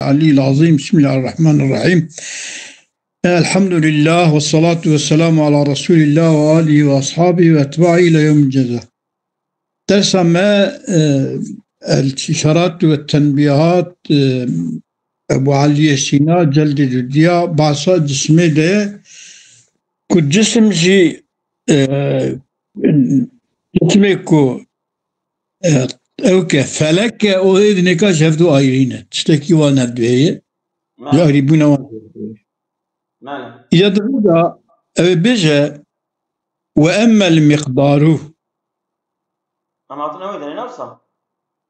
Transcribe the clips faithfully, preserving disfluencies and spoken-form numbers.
العلي العظيم. بسم الله الرحمن الرحيم. الحمد لله والصلاة والسلام على رسول الله وآله وأصحابه وأتباعه إلى يوم الجزاء. Dersa me, e, El-Îşarat ve Tenbîhat, e, Ebu Elî Sîna, celdê dudiya, bahsa cismê de, ku cisim jî, e, cismê ku, e, ew ke felek e, o êdî nêka ji hevdu ayrî ne. Tiştekî wan hevdu heye. Ji ayrîbûna wan. Îca di vir de ew ê bêje, "Ve emmel miqdaru." Em hatin ew ê derê, ne wisa?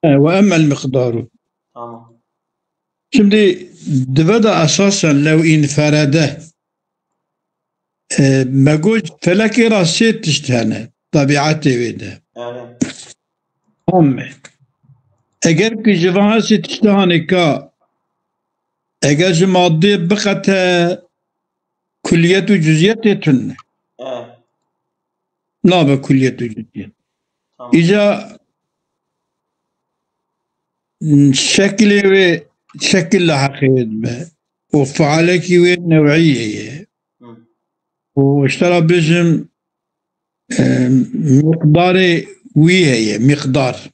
E, "Ve emmel miqdaru." Tamam. Şimdi di vir de esasen lew înferede, e, me got felekê ra sê tişt hene, tabiatê wê de. Evet. Tam e. Eger ku ji van her sê tiştihanê ka, eger ji madê biqete kulliyet û cuziyetê tune. Evet. Nabe kulliyet û cuziyet. Tamam. Îca, m, şekilê wê şekil li heqê wê dibe. Û fealekî wê new'î ye. Hı. Û ji te re bêjim, e, miqdarê wî heye, miqdar.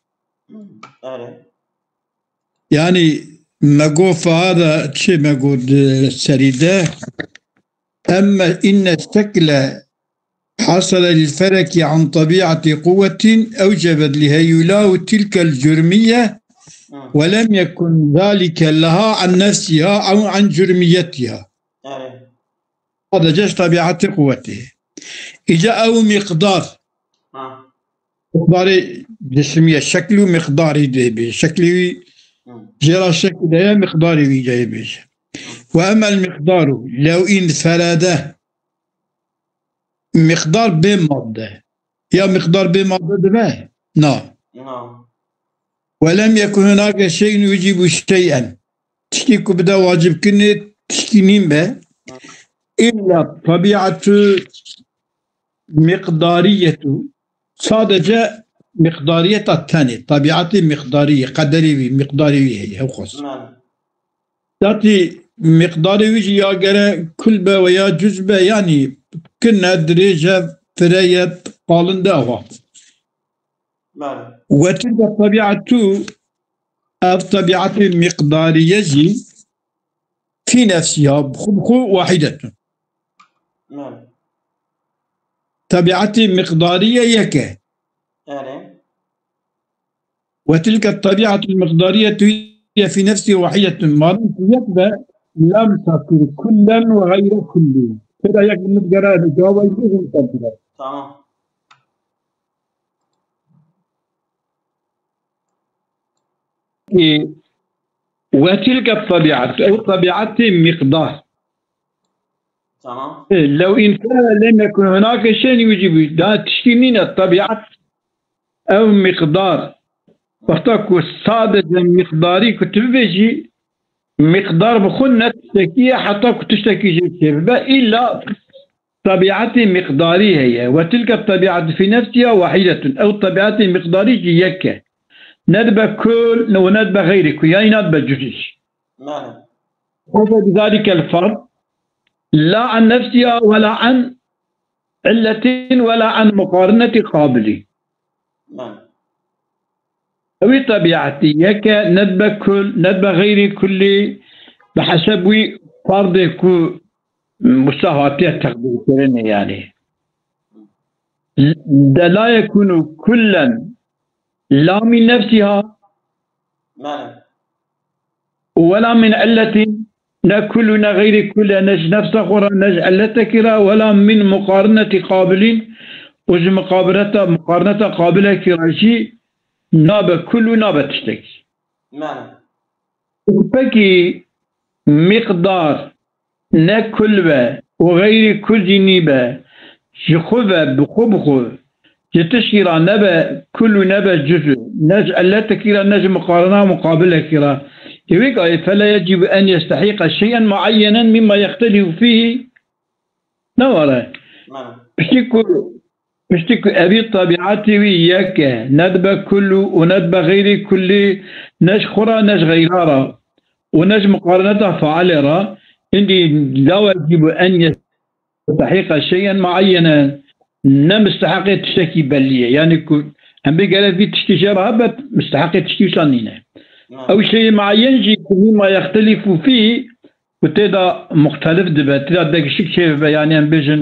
Hı. Evet. Yani me got fehada çi me got, e, serî de. Emme inne şekle hasele lil feleki an tabiati quwwetin ewcebet liheyulahu tilkel cürmiye Hı. ve lem yekun zalike leha an nefsiha ew an cürmiyetiha. Evet. Sadece ji tabiatê quwetê. Îca ew miqdar. Ha. Miqdarê cismiye, şekl û miqdarî dê bê. Şeklê wî Hı. jê ra şekil heye, miqdarê wî cayê bêje. Ve emel miqdaru, lew inferede. Miqdar bê madde. Ya miqdar bê madde dibe? Na. Na. Ve lem yekun hunake şey'un yucibu şey'en. Tiştî ku bide wacibkirinê tiştî nîn be. Îlla tabiatu miqdariyetu. Sadece miqdariyeta tenê. Tabiatê miqdarî, qederê wî, miqdarê wî heye, ew xwest. Mane. Zatî miqdarê wî jî ya gere kul be ve ya cüz be, yanî kin e, dirêj e, fire ye, qalin de ewa. Bale. Ve tilke tabiatu, ev tabiatê miqdariye jî fî nefsiha, bi xwe bi xwe wahîdetun. Bale. Tabiatê miqdariye yek e. Erê. Ve tilke tabiatul miqdariyetu hiye fî nefsî wahidetun. Madem ku yek be, la misafir kullen ve gayre kulli. Têda yek bi min digere, cevabê wî bêjin misafir e. Tamam. Ki, ve tilke tabiat, ew tabiatê miqdar. Tamam. E, lew inferede lem yekun hunake şey'un yucibu. Da tiştî nîne, tabiat ew miqdar. Wexta ku sadece miqdarî ku tu bibêjî, miqdar bi xwe ne tiştekî ye, heta ku tiştekî jê çêbibe, îlla tabiatê miqdarî heye. Ve tilke tabiatu fî nefsiha wahidetun. Ew tabiatê miqdarî jî yek e. Ne dibe kul, ne, û ne dibe xeyrî kul, yanî ne dibe cüzî jî. Mane. Xefe bi zalikel fard, la an nefsiha ve la an illetin ve la an muqarineti qabilin. Mane. Ew ê tebiatî yek e, ne dibe kul, ne dibe xeyrî kulî, bi heseb wî fardê ku wisa hatiye teqdîrkirinê, yanî. De la yekunu kullen la min nefsiha Mane. Wela min illetin, ne kul û ne xeyrî kul e, ne ji nefsa xwe re, ne ji illetekî re, wela min muqarinetî qabilin, û ji muqabireta, muqarineta qabilekî re jî nabe kul û nabe tiştekî. Mane. Pekî miqdar ne kul be û xeyrî kul jî nîbe, ji xwe ve, bi xwe bi xwe, ji tiştî re nebe kul û nebe cüzû, ne ji illetekî re, ne ji muqarina muqabilekî re. Di wê gayê, fela yecîbu en yestehîqe şey'en mueyyenen mimma yextelîfu fîhî. Ne were. Mane. Piştî ku, piştî ku evî tebiatê wî yek e, ne dibe kul û, û ne dibe xeyrî kulî, ne ji xwe re, ne ji xeyra re. û ne ji muqareneta failê re, hindî la wecîbu en yestehîqa şey'en muayyenen, ne misteheqê tiştekî bellî ye. Yanî ku em bê gerek vî tiştî jê re hebe, misteheqê tiştî wisa nîne. Ew şeyê muayyen jî ku mîma yextelîfû fî, ku tê de muxtelif dibe, tê de degişik çêbibe, yanî em bêjin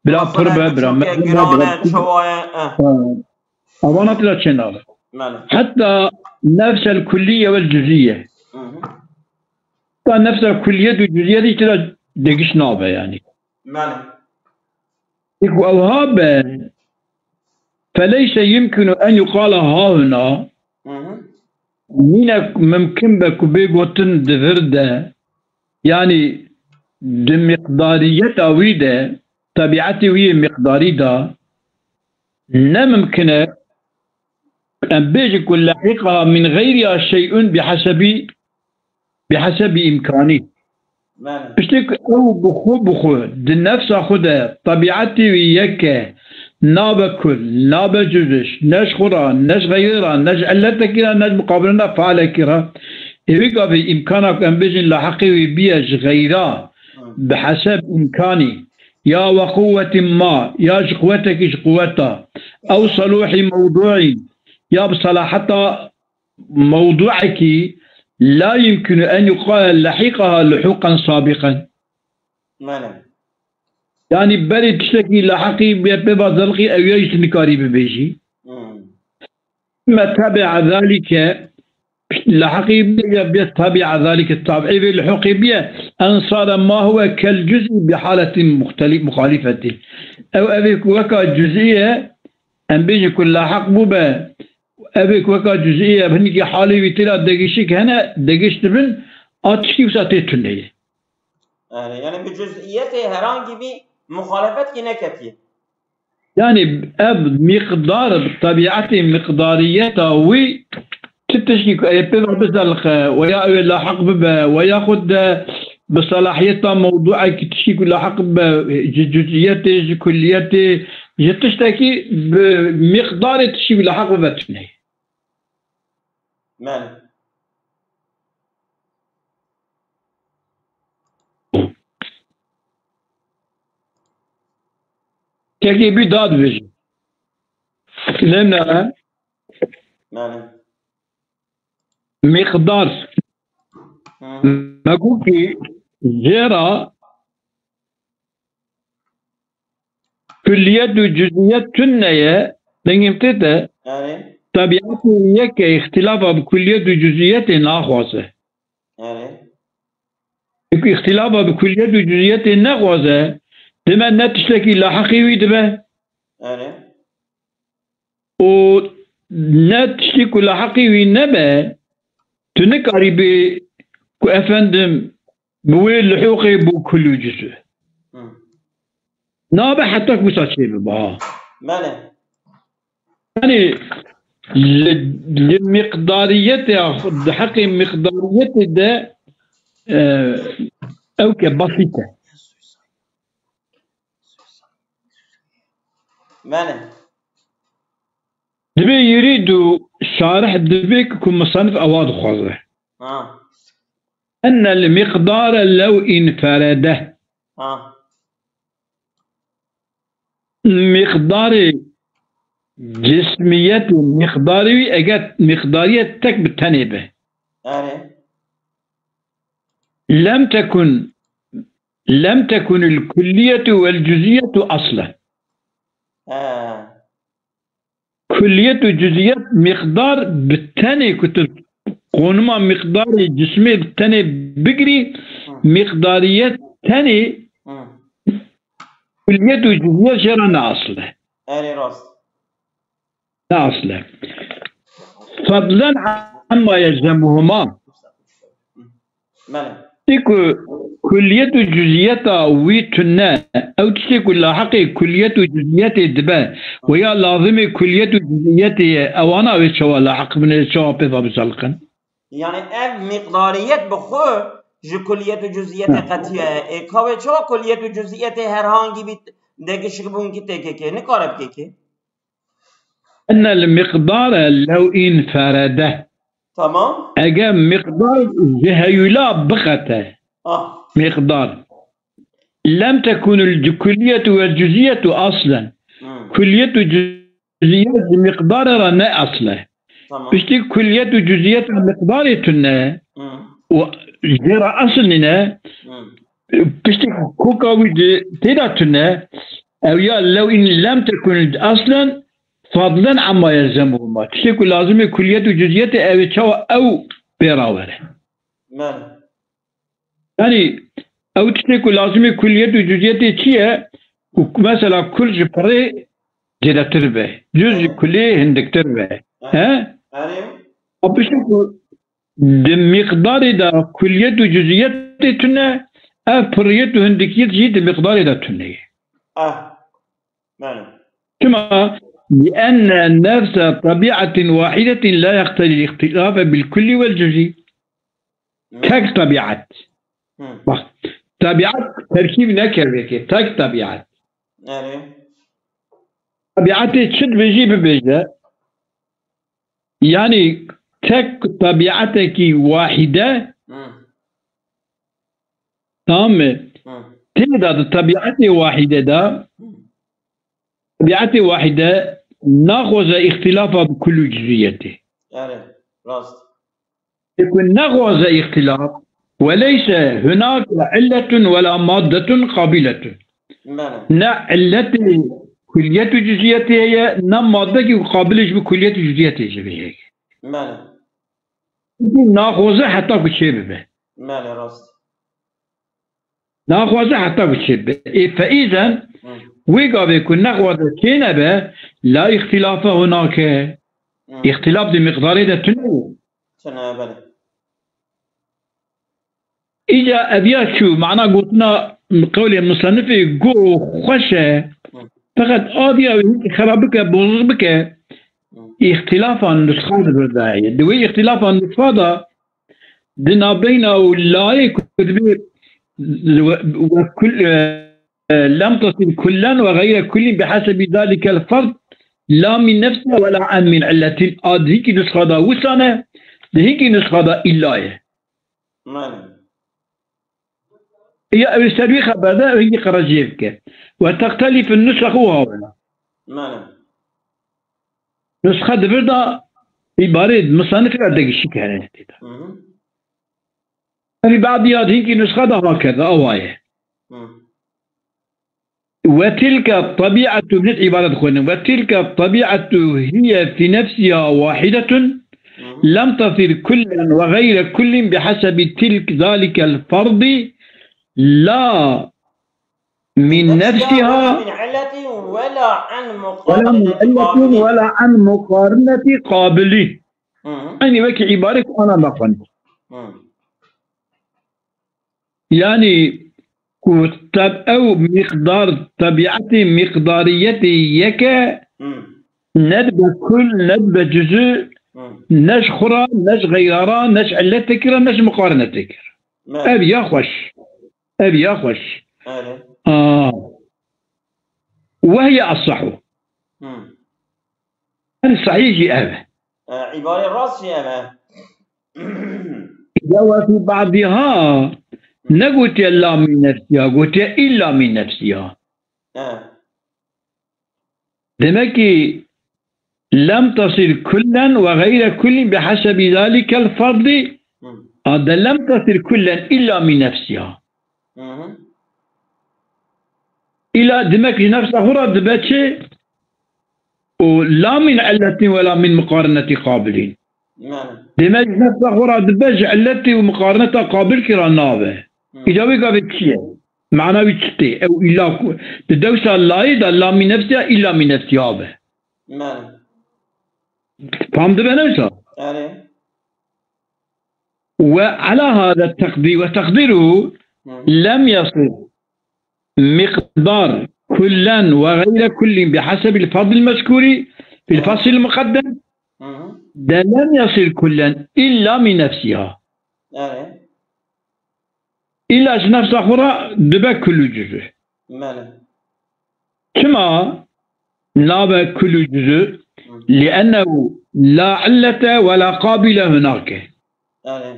bila pir be, bila mezin be, bila çewa ye, eh. Ha. Avana tê de çênabe. Belê. Heta nefsel kulliye vel cüziye. Hı hı. Heta nefsel kulliyet û cüziyet jî tê de degiş nabe yanî. Belê. Ku ew habe, feleyse yumkinu en yuqala hahuna, Hı hı. nîne mimkin be ku bê gotin di vir de, yanî di miqdariyeta wî de, tebiatê wî yê miqdarî de, ne mimkin e em bêjin ku lehiqa min geyriha şey'un bihesebî, bihesebî îmkanî. Belê. Piştî ku ew bi xwe, bi xwe, di nefsa xwe de tebiatê wî yek e, nabe kul, nabe cuziş, ne ji xwe re, ne ji xeyrê re, ne ji illetekî re, ne ji muqabilena fealekî re. Ê wî gavê îmkana ku em bêjin lahiqê wî biye ji xeyra, Hı. bi heseb îmkanî, ya we quwwetî ma, ya ji quwwetekî ji quwweta, ew saluhî mewduî, ya bi selaheta mewduekî, la yumkinu en yuqale lehiqaha luhuqan sabiqan. Belê. Yanî berê tiştekî lehiqî bê pê bazirqî ew ya jî tu nikarî bibêjî. Hmm. Me tebi'a zalike, lehiqî bê ya bê tebi'a zalike, tabî vê luhuqê bê, en sare ma huwe kel cüz'i bi haletin muxteli-, muxalifeti. Ew evê ku weka cüz'î ye, em bêjin ku lehiq bûbe, Evê ku weka cüz'î ye, hinekî halê wî tê de degişik hene, degiş dibin, a tişkî wisa tê tune ye. Erê, yani bi cüz'iyetê herhangi bir muhalefet ki neketiye. Yani ev miqdar, bi tebiatê miqdariyeta wî, çi tişkî ku ê pê ve bizeliqe, we ya ew ê lahiq bibe, we ya xwe de bi selahiyeta mewduekî tişkî ku lahiq bibe, ji cüz'iyetê, ji kulliyetê, ji tiştekî bi miqdarê tişkî ku lahiq bibe tune. Belê. Kekê bî dad bêjî. Lê ne. Belê. Miqdar. Hı. Me got ki jê re kulliyet û cüziyet tune ye, dengê min tê te, Erê. Tebiatê yek e, îxtilafa bi kulliyet û cüziyetê naxwaze. Erê. Çimkî îxtilafa bi kulliyet û cüziyetê nexwaze, dime ne tiştekî lahiqî wî dibe. Erê. Û ne tiştî ku lahiqî wî nebe, tu nikarî bê ku efendim bi wê lihuqê bû kul û cüzü. Hı. Nabe heta ku wisa çêbibe ha. Belê. Yani li, li miqdariyetê, di heqê miqdariyetê de, e, ew ke basît e. Belê. Dibê yirîd û şarih dibê ku, ku musanif ewa dixwaze. Ha. Enne l-miqdare lew inferede. Ha. Miqdarê cismiyet û miqdarê wî eger miqdariyet tek bi tenê be. Erê. Lem tekun, lem tekun il kulliyetu vel cüziyetu aslen. Ha. Kulliyet û cüziyet miqdar bi tenê ku tu qonuma miqdarê cismê bi tenê bigirî, Hı. miqdariyet tenê Hı. kulliyet û cüziyet jê re ne asl e. Erê rast. Ne asl e. Fedlen amma yelzemuhuma. Belê. Tiştê ku kulliyet û cüziyeta wî tune, ew tiştê ku lahiqê kulliyet û cüziyetê dibe, we ya lazimê kulliyet û cüziyetê ye, ewana wê çawa lahiq bin, çawa pê ve bicaliqin? Yani ev miqdariyet bi xwe ji kulliyet û cüziyetê Ha. qetiye. E, ka wê çawa kulliyet û cüziyetê herhangi bir degişik bûn ki têkê ke? Nikare bikê ki? Enne l-miqdare lew inferede. Tamam. Eger miqdar ji heyûla biqete, Ah. miqdar. Lem tekunul kulliyetu vel cüziyetu aslen. Hmm. Kulliyetu cüziyet ji miqdara ra ne asle. Tamam. Piştî kulliyetu cüziyet ra miqdarê tune Hmm. û jê ra asl nîne. Hmm. Piştî koka wî di tê de tune, ew ya lew in lem tekun aslen fadlen amma yelzemuhuma. Tiştê ku lazimê kuliyet û cüziyetê ew ê çawa ew pê rawere. Bele. Yani ew tiştê ku lazimê kuliyet û cüziyetê çi ye? Ku mesela kul ji pirê zêdetir be. Cüz ji kulê hindiktir be. He? Erê. A piştî ku di miqdarê de kuliyet û cüziyetê tune, ev piriyet û hindikiyet jî di miqdarê de tune ye. Ah. Bele. Çima? لأن نفس طبيعة واحدة لا يقتضي الاختلاف بالكل والجزء. Hmm. Tek tabiat. Hmm. Bak, tabiat terkîb ne kevekê, tek tabiat. Erê. Tabiatê çi dibêjî bibêje. Yani tek tabiatekî wahîde, Hmm. tamam mı? Hmm. Tê de di tabiatê wahîde de, Hmm. tabiatê wahîde naxwaze îxtîlafa bi kul û cüziyetê. Erê, rast. Ku nexwaze îxtilaf, weleyse hunake illetun wela maddetun qabiletun. Bele. Ne illetê kuliyet û cüziyetê heye, ne maddekî ku qabilê ji bo kuliyet û cüziyetê jî heye. Bele. Naxwaze heta ku çê bibe. Bele, rast. Naxwaze heta ku çê bibe. Ê feîzen, Hı. wê gavê ku nexwaze çê nebe, la îxtîlafe hunake. Hı. Îxtîlaf di miqdarê de tune ye. Tune, bele. Îca ev ya çû, mana gotina qewlê musennifê go xweş e. Hı. Feqet adiya wê hinkî xera bike, boz bike. Hı. Îxtîlafa nusxa di vir de heye. Di wê îxtîlafa nusxa de di navbeyna û layê ku dibê we, we kul, e, lem tesil kullen ve gayre kullin bi hesebi zalikel ferd la min nefsiha ve la an min illetin. A di hinkî nusxa de wisa ne, di hinkî nusxa de îlla ye. Mane. Ya ew ser wî xeber de ew hingî qereciyê bike. Ve textelîfin nusxex û hawena. Mane. Nusxe di vir de îbarê musannifê erdegişî kene tê de. Hı hı. Ev badiya di hingî nusxe de hakerde, awa ye. Hı. وتلك الطبيعة، بنت عبارة خوينا، وتلك الطبيعة هي في نفسها واحدة، لم تصل كلا وغير كل بحسب تلك، ذلك الفرد، لا من نفسها ولا من علة ولا عن مقارنة قابل. ولا عن مقارنة قابل. Hı hı. Aynı wekî îbarek ana mexwend. Hı. Yani ku tab-, ew miqdar, tabiatê miqdariyetê yek e, Hı. ne dibe kul, ne dibe cüzü, Hı. ne ji xwe ra, ne ji xeyra ra, ne ji illetekî ra, ne ji muqarinetekî ra. Me. Ev ya xweş. Ev ya xweş. Erê. Aa. Ve hiye assahu. Hı. En sahîh jî ev e. E, îbarê rast jî ev e. Ya ve fî ba'diha negotiye la min nefsiha, gotiye illa min nefsiha. E. Demek ki lem tasil kullen ve gayre kullin bi hasebi zalikel fardi. Hı. A de lem tasil kullen illa min nefsiha. Hı hı. Îla demek ji nefsa xwe re dibe çi? Û la min illetin ve la min muqarinetî qabilin. Yani. Demek ji nefsa xwe re dibe ji illetê û muqarineta qabilkî re nabe. Hı. Îca wê gavê çi ye? Mana wî çi tê? Ew îla ku di dewsa layê de la min nefsiha îla min nefsiha be. Yani. Fam dibe ne wisa? Yani. وعلى هذا التقدير، وتقديره لم يصل مقدار كلا وغير كل بحسب الفرض المذكور في الفصل المقدم. Hı hı. De lem yasil kullen illa min nefsiha. Yani. Îlla ji nefsa xwe re dibe kul û cüzü. Bele. Çima nabe kul û cüzü? Hı. لأنه لا علة ولا قابل هناك. Erê.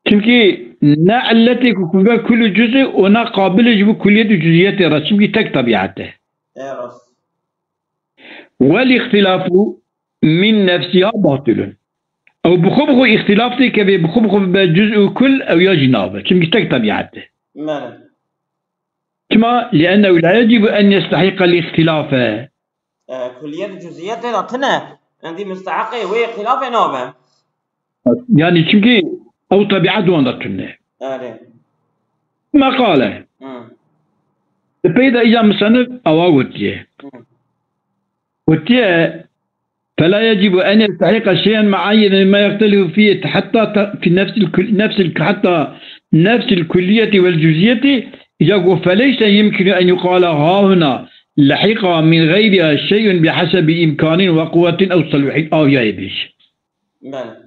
Çimkî ne illetê ku kuve kul û cüz e û ne qabil e ji bo kuliyet û cüziyetê re. Çimkî tek tebiat e. Ê rast. Wel îxtilafu min nefsiha batilun. Ew bi xwe bi xwe îxtilaf têkeve, bi xwe bi xwe bibe cüz û kul, ew ya jî nabe. Çimkî tek tebiat e. Belê. Çima? Liennehu la yecibu en yestehîqel îxtilafe. E, kuliyet û cüziyetê de tune. Endî musteheqê wê îxtilafê nabe. Yani çimkî ew tebiat wan de tune. Erê. Me qale. Hı. Di pey de îca misenif ewa gotiye. Hı. Gotiye, فلا يجب أن يستحق شيئا معينا ما يختلف فيه حتى ت-، في نفس الكل-، نفس ال-، حتى نفس الكلية والجزئية. إذا قلت فليس يمكن أن يقال ها هنا لحق من غيرها شيء بحسب إمكان وقوة أو صلوح أو يا يبيش. Belê.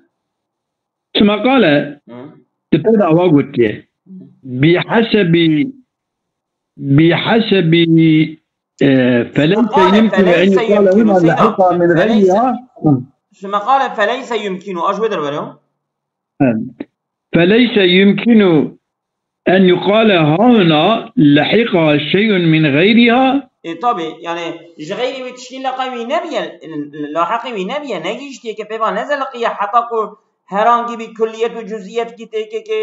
Çima qale, Hı. Di pey de awa gotiye. Bihesebî, bihesebî, e, feleyse Qale yumkinu en feleyse yuqale yumkinu, huna Seyda. Lehiqa min Feleyse. Gayriha. Hı. Şima qale feleyse yumkinu. Aş wê derwere. Evet. Feleyse yumkinu en yuqale ha huna lehiqa şeyun min gayriha. E, tabi, yani, ji xeyrî wê tiştî leqa wî nebiye, laheqê wî nebiye, negihiştiye ke pê va nezeliqiye heta ku herhangi bir kulliyet û cüziyet ki têkekê,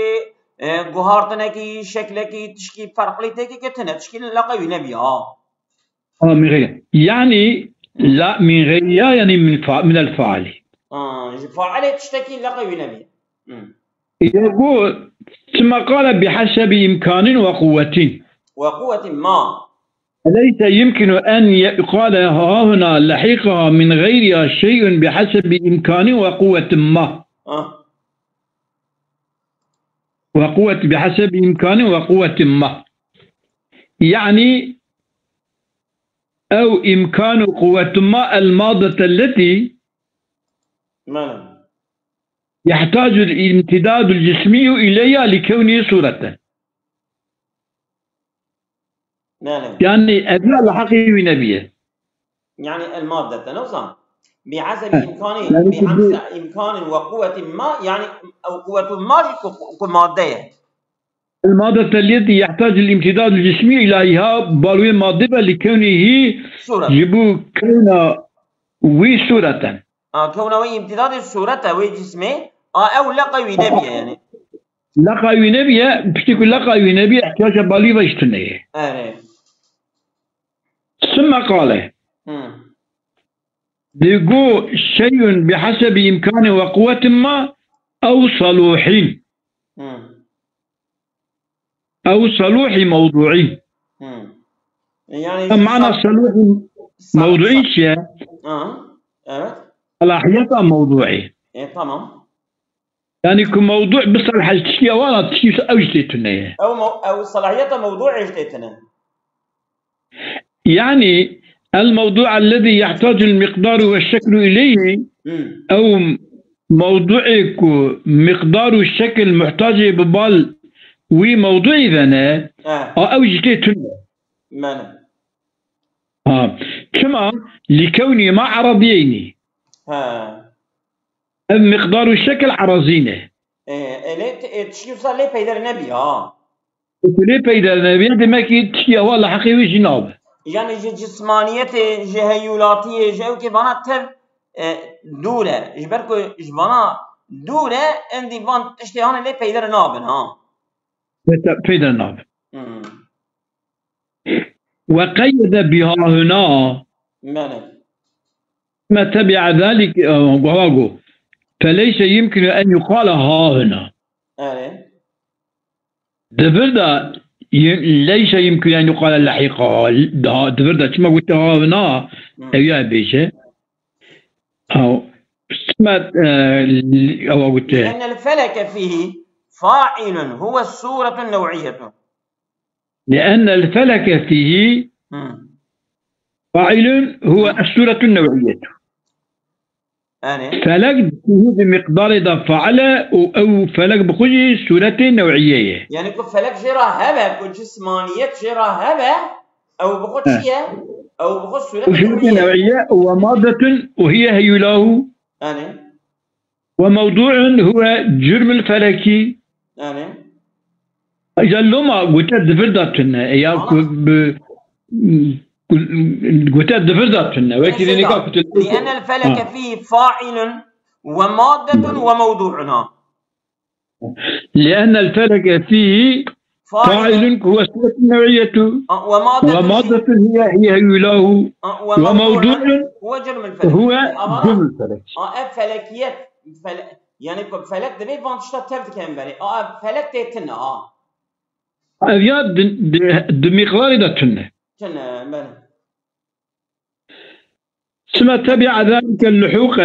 e, guhartinekî, şeklekî, tişkî ferqlî têkekê tune, tişkî leqa wî nebiye, ha. Ha, min gayriha. Yani, la, min gayriha, yani min fa-, min el faali. Ha, ji failê tiştekî leqa wî nebiye. Hı. Ya got, çima qale bihesebi imkanin ve quwwetin. Ve quwwetin ma. Leyse yumkinu en yuqale hahuna lehiqa min gayriha şeyun bihesebi imkanin ve quwwetin ma. Ah. Ve quwwet, bihesebi imkanin ve quwwetin ma. Yani, ew imkanu quwwetin ma el maddete leti Belê. Yehtacul imtidadul cismiyyu ileyha li kevnihi sureten. Belê. Yani, ev ya li heqê wî nebiye. Yani el maddete, ne zan? Bi hasebi Heh. imkani, Yani bi bu hamse imkanin ve kuvvetin ma, yani ew kuvvetun ma jî ku, ku madde ye. El maddete leti yehtacul imtidadul cismiyyu ileyha, bal wê madde be li kevnihi Suret. Ji bo kewna wî sureten. A, kewna wê imtidadê surete wê cismê, a, ew leqa wî nebiye yani. Leqa wî nebiye, piştî ku leqa wî nebiye, ihtiyaca balî ve jî tune ye. Erê. Sümme qale. Hı. Digo şeyun bihesebi imkanin ve quwwetin ma ew saluhin. Hı. Ew saluhi mewdu'in. Hı. Yani Mana sa-, saluhi sa-, mewdu'in sa-, çi ye? Ha, evet. Salahiyeta mewdu'i. E, tamam. Yani ku mewdu' bisalih tiştî ewana tiştî ew jî tê tune ye. Ew mew-, ew salahiyeta mewdu'ê jî tê tune. Yani, el mewdu' ellezî yehtacul miqdaru ve şeklu ileyhi, Hmm. ew mewdu'ê ku miqdar û şekil muhtacê bi bal wî mewdu'î ve ne, Ha. a ew jî tê tune. Mene. Ha. Çima? Li kewnî ma eradiyeyni. Ha. Ev miqdar û şekil erazî ne. E, e, lê t-, e, tiştî wisa lê peyder nebî, ha. Ku lê peyder nebî, demek ki tiştî ewa li heqê wî jî nabe. Yani ji cismaniyetê, ji heyûlatiyê, ji ew kê vana tev, e, dûr e. Ji ber ku ji vana dûr e, endî van tiştê hane lê peyder nabin, ha. Peyder, peyder nabin. Hmm. Ve qeyyede biha huna. Mene. Me tebi'a zalik, e, gava go. Feleyse yumkinu en yuqale ha huna. Erê. Di vir de y-, leyse yumkinu en yuqale lehiqa. Daha di vir de çima gote ha huna, Hmm. ew ya bêje. Ew, çima, e, ewa gote. Li'ennel feleke fihi fa'ilun huwe suretun nev'iyyetun. Li'ennel feleke fihi Hmm. fa'ilun huwe es-suretun nev'iyyetun. Yani? Felek fihi bi miqdarê de faal e û ew felek bi xwe jî sûretê new'îye ye. Yani ku felek jê re hebe, ku cismaniyet jê re hebe, ew bi xwe He. çi ye? Ew bi xwe sûret وشروط نوعية. نوعية ومادة وهي هيولاه. Yanî. وموضوع هو جرم الفلكي. Yanî. Îca loma gote di vir de tune. Ya Tamam. ku bi, gote di vir de tune. Wekî Mesela, dînika ku tu لأن الفلك Ha. فيه فاعل ومادة وموضوع. Ha. لأن الفلك فيه فاعل. فاعل هو صفة نوعية آه، ومادة ومادة هي، هي هيولاه آه، وموضوع وموضوع هو جرم الفلك. هو Ama جرم الفلك. آه، ev felekiyet, fel-, yani ku felek divê van tişta tev dike min berê. Aa, felek tê tine, ha. Ev ya di, di, di miqdarê de tune. Tune, belê. ثم تبع ذلك اللحوق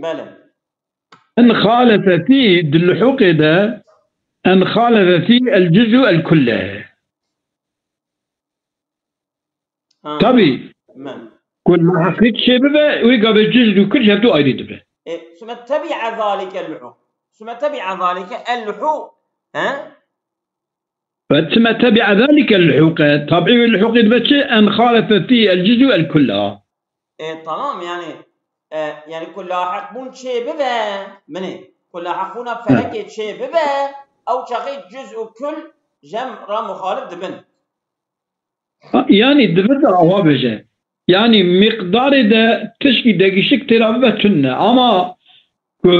Belê. أن خالف فيه, di lihûqê de, أن خالف فيه الجزء الكل. Ha. Tabî. Me. Ku lihûqî çê bibe, wî gavê cüz û kul ji hev du ayrî dibe. E, ثم تبع ذلك اللحوق. ثم تبع ذلك اللحوق. He? Ve ثم تبع ذلك اللحوق. Tabî wê lihûqê dibe çi? أن خالف فيه الجزء الكل. E, tamam, yani, e, yani ku lahiqbûn çê bibe, minê, ku lahiqbûna Ha. felekê çê bibe, ew çaxê cüz û kul jem ra muxalif dibin. Ha, yani divir de awa bêje. Yani miqdarê de tişkî degişik têra bibe tune. Ama ku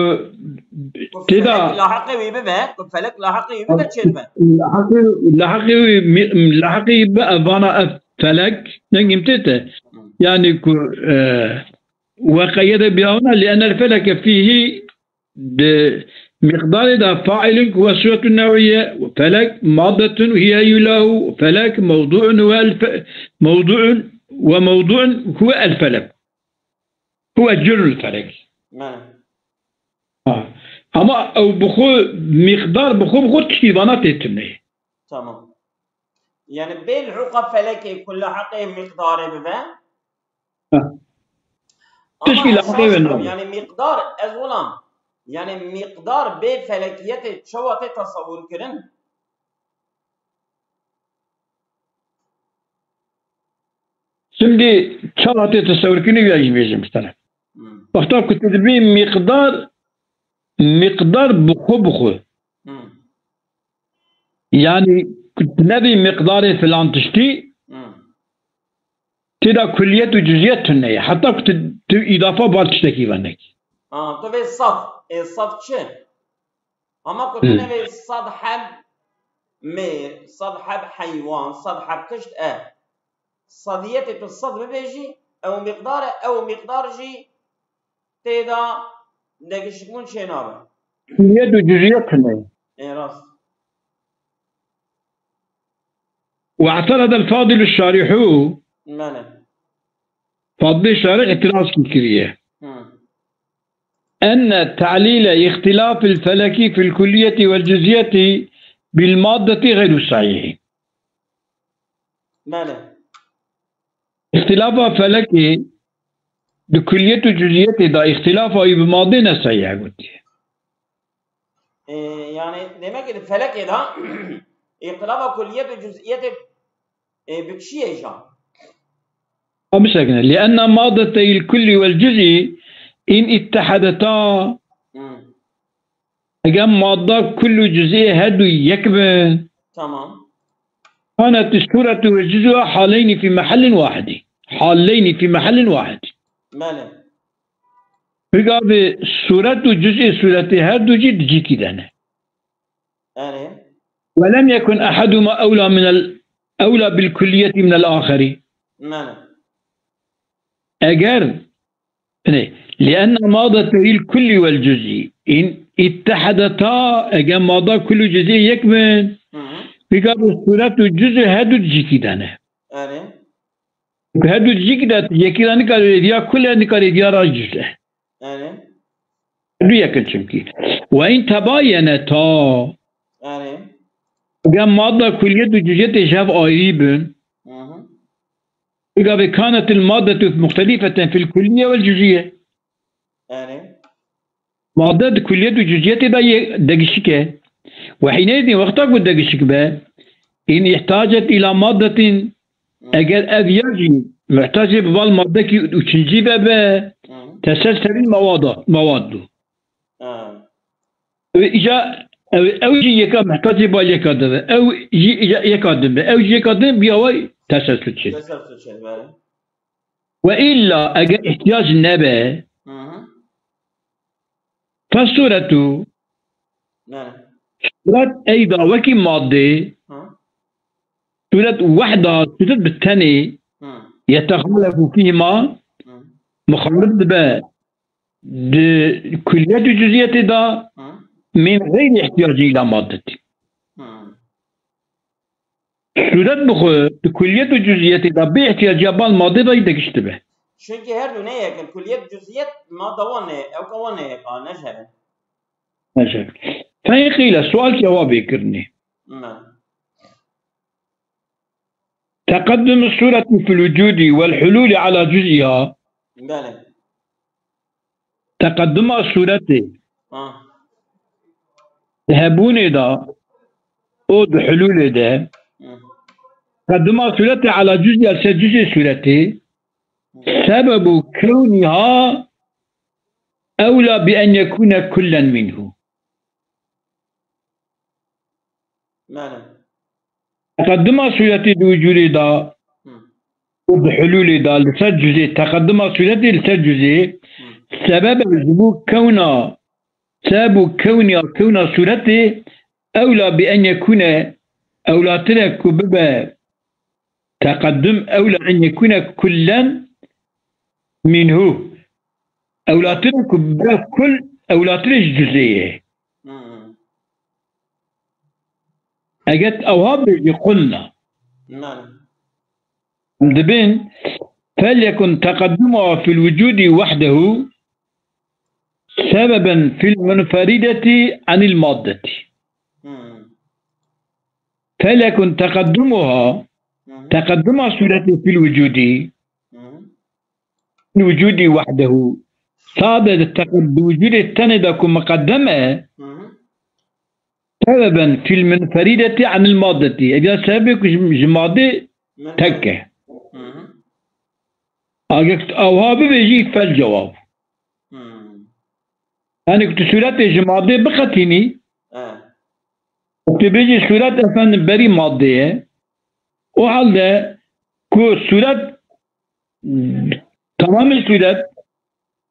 Ku têda felek lahiqê wî bibe, ku felek lahiqê wî bibe çê dibe. Lahiqê, lahiqê wî mi-, lahiqê wî bi evana ev felek, dengim tê te. Hı. Yani ku, e, weqeye de biyawna لأن الفلك فيه di miqdarê de فاعل هو صفة نوعية وفلك مادة هي هيولاه وفلك موضوع هو الف-, موضوع وموضوع هو الفلك. هو جرم الفلك. Belê. Ha. Ama ew bi xwe, miqdar bi xwe, bi xwe tiştî vana tê tune. Tamam. Yani bê lihûqa felekê ku lahiqê miqdarê bibe. Ha. Ama Tişkî esas lahiqê wê tam, nabe. Yani miqdar, ez wilam. Yani miqdar bê felekiyetê çawa tê tesewir kirin? Şimdi çawa tê tesewir kirin ya jî bêjim ji te re. Hmm. Wexta ku tu dibî miqdar, miqdar bi xwe bi xwe. Hmm. Yani ku tu nebî miqdarê filan tiştî, Hmm. tê de kulliyet û cüziyet tune ye. Heta ku tu, tu îdafa bar tiştekî venekî. Ha, tu vê sed, ê sed çi? Ama ku tu Hı. nevê sed heb mêr, sed heb heywan, sed heb tişt e. Sediyetê tu sed bibêjî, ew miqdar e, ew miqdar jî tê de degişikbûn çê nabe. Kulliyet û cüziyet tune ye. Ê rast. واعترض الفاضل الشارح. Belê. Fadilê Şarih îtirazkî kiriye. Hı. أن تعليل اختلاف الفلك في الكلية والجزئية بالمادة غير صحيح. Belê. Îxtilafa felekê di kulliyet û cüziyetê de îxtilafa wî bi madê ne sehîh e gotiye. E, yani demek ki felekê de îxtilafa kulliyet û cüziyetê, e, bi çi ye jî? Bisekine. لأن مادتي الكل والجزء إن اتحدتا. Hmm. Eger madda kul û cüz'ê her du yek bin. Tamam. كانت الصورة والجزء حالين في محل واحد. حالين في محل واحد. Belê. Pêka bi sûret û cüz'ê sûretê her du jî di cîkî de ne. Erê. ولم يكن أحدهما أولى من ال-، أولى بالكلية من الآخر. Belê. Eger, yani, لأن مادتي الكل والجزء إن اتحدتا, eger madda kul û cüz'ê yek bin, Hı hı. pêka bi sûret û cüz'ê her du di cîkî de ne. Erê. Her du di cîkî de yekî de nikarê diya kul e, nikarê diya ra cüz e. Erê. Her du yek in çimkî. وإن تباينتا. Erê. Eger madda kuliyet û cüziyetê ji hev ayrî bin. Hı hı. Pêka bi كانت المادة مختلفة في الكلية والجزئية. Erê. Madde di kuliyet û cüziyetê de yê degişik e. وحينئذ, wexta ku degişik be, إن احتاجت إلى مادة Eger ev ya jî muhtacê bi bal madekî üçüncî ve be, Hı. teselselî mewada, mewad bû. Ha. Ew îca, ew, ew jî yeka muhtacê bal yeka dibe. Ew jî îca yeka dibe. Ew jî yeka din biya way teselsul çê. Teselsul çê, bele. Ve illa eger ihtiyac nebe, Hı hı. fesuretu, Bele. suret eyda wekî madde, Hı. suret wehda, suret bi tenê, Hı. yetexalefu fîhima, Hı. muxalif dibe di kulliyet û cüziyetê de, Hı. min geyri ihtiyacin ila maddetî. Hı. Suret bi xwe di kulliyet û cüziyetê de bê ihtiyaciya bal madde de degiştibe. Çünkü her du ne yek in. Kulliyet, cüziyet, madde wan ne, ew ka wan ne yek a, ne ji hev in. Necef. Fe in qîle, sual cewabê kirinê. Hı. Teqeddum sureti fil wucudi vel hululi ala cüz'iha. Bele. Teqedduma suretê Ha. di hebûnê de û di hulûlê de. Hı. Teqedduma suretê ala cüz'iha li ser cüzê suretê. Sebebu kewniha ewla bi en yekune kullen minhu. Bele. Teqedduma suretê di wicûdê de Hı. û bi hulûlê de li ser cüzê, teqedduma suretê li ser cüzê Hı. sebeb e ji bo kewna, sebeb û kewniya kewna suretê ewla bi en yekune, ewlatir e ku bibe teqeddum ewla en yekune kullen minhu. Ewlatir e ku bibe kul, ewlatir e ji cüzê ye. Hı. Eger ewha bêjî qulna. Bele. Em dibên, felyekun teqeddumuha fil wucudi wahdehu sebeben fil munferideti anil maddeti. Hı. Felyekun teqeddumuha, Hı hı. teqedduma suretê fil wucudi, Hı hı. fil wucudi wahdehu. Sade di teqed-, di wucudê tenê de ku muqeddem e, Hı hı. sebeben fil munferideti anil maddeti. Ev ya sebebê ku ji, ji madê Min tek e. Hı hı. Eger tu ewha bibêjî fel cewab. Hı. Yani ku tu suretê ji madê biqetînî, He. tu bêjî suret efendim berî madê ye. O halde ku suret, tamamê suret,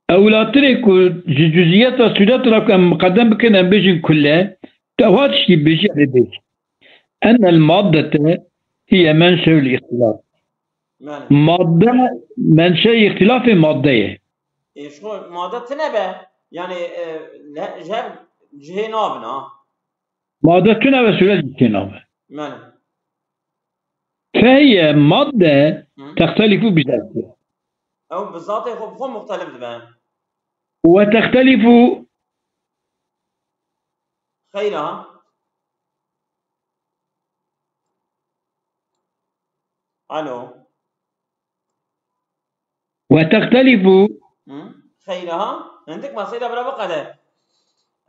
ewlatirê ku ji cüziyeta suret re ku em miqedem bikin, em bêjin kulle, tu ewa tiştî bêjî, em ê bêjin. Ennel maddete hiye menşeul îxtilaf. Yani. Madde menşeî îxtilafê madde ye. Ê, ji xwe madde tune be, yani, e, le-, ji hev cihê nabin, ha. Madde tune ve suret jî tênabe. Bele. Fehiye madde Hı. textelifu bizatiha. Ew bi zatê xwe bi xwe muxtelif dibe. Ve textelifu Xeyra. Alo. Ve textelifu. Hı? Xeyra ha? Hindik maseyda bira biqede.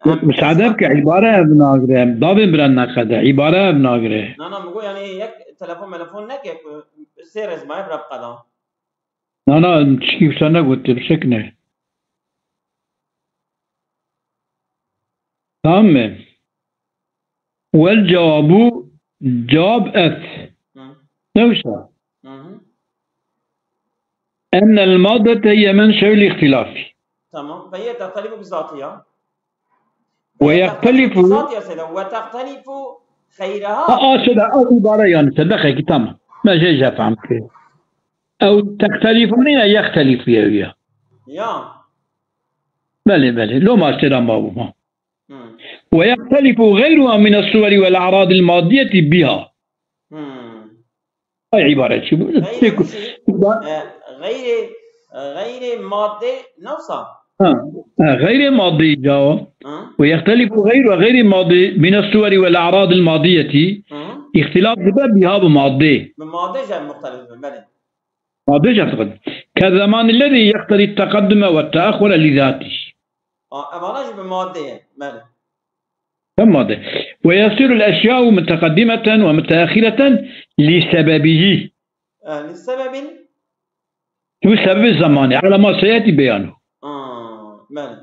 Em Misade bike, îbare ev nagire. Davên bira neqede. Îbare ev nagire. Na, na, min got, yani, yek telefon melefon neke ku sê rezmaye bira biqeda. Na, na, tişkî wisa negotiye, bisekine. Tamam mı? Wel cewabu, cevab ev. Hı. Ne wisa? Hı hı. Ennel maddete hiye menşeul ihtilafi. Tamam. Ve hiye tehtelifu bizatiha. Ve yehtelifu. Bizatiha seyda. Ve tehtelifu xeyraha. Ha, a seyda, a ibare yani, sedaqeki tamam. Me şey, şey fehmti. Ew tehtelifu nîne, yehtelifu ye ya. Ya. Belê, belê. Loma seyda ma bû, ha. Hmm. Ve yehtelifu gayruha min es-suweri vel a'radil madiyeti biha. Hmm. Ay ibaret çi bu? Gayri Tek- çi? E, gayri, e, gayri madde ne wisa? Ha, ha, gayri madde ca. Ha? Ve yehtelifu gayru gayri madde min es-suweri vel a'radil madiyeti. Ha? İhtilaf dibe biha bi madde. Bi madde jî muhtelif bin, belê. Madde jî muhtelif. Ke zemanillezî yeqtedî teqeddume ve teahhure li zatî. A, evana jî bi madde ye, belê. Tamam de. Ve yasirul eşya'u muteqeddimeten ve muteahhireten li sebebihî. E, li sebebin. Tu sebebi zamanı. Ala ma seyeti beyanu. Aa, bele.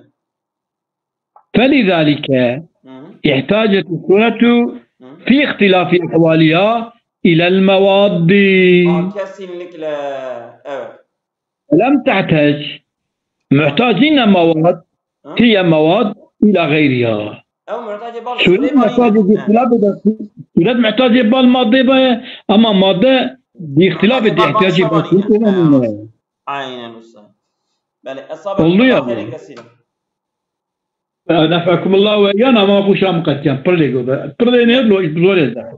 فلذلك Hı hı. احتاجت الصورة Hı hı. في اختلاف أحوالها إلى المواد. Aa, kesinlikle. Evet. لم تحتج محتاجين مواد Hı? هي مواد إلى غيرها. Ew muhtacê bal Suret muhtacê bi ihtilafê de, suret muhtacê bal madde be, ama madde bi ihtilafê de ihtiyacê bal suret. Aynen usta. Bele, esabek Oldu ya. Xeyrê kesîr. Nefekumullah ve yan ama bu şam katyan. Pırle göbe. Pırle ne lo? Zor elde.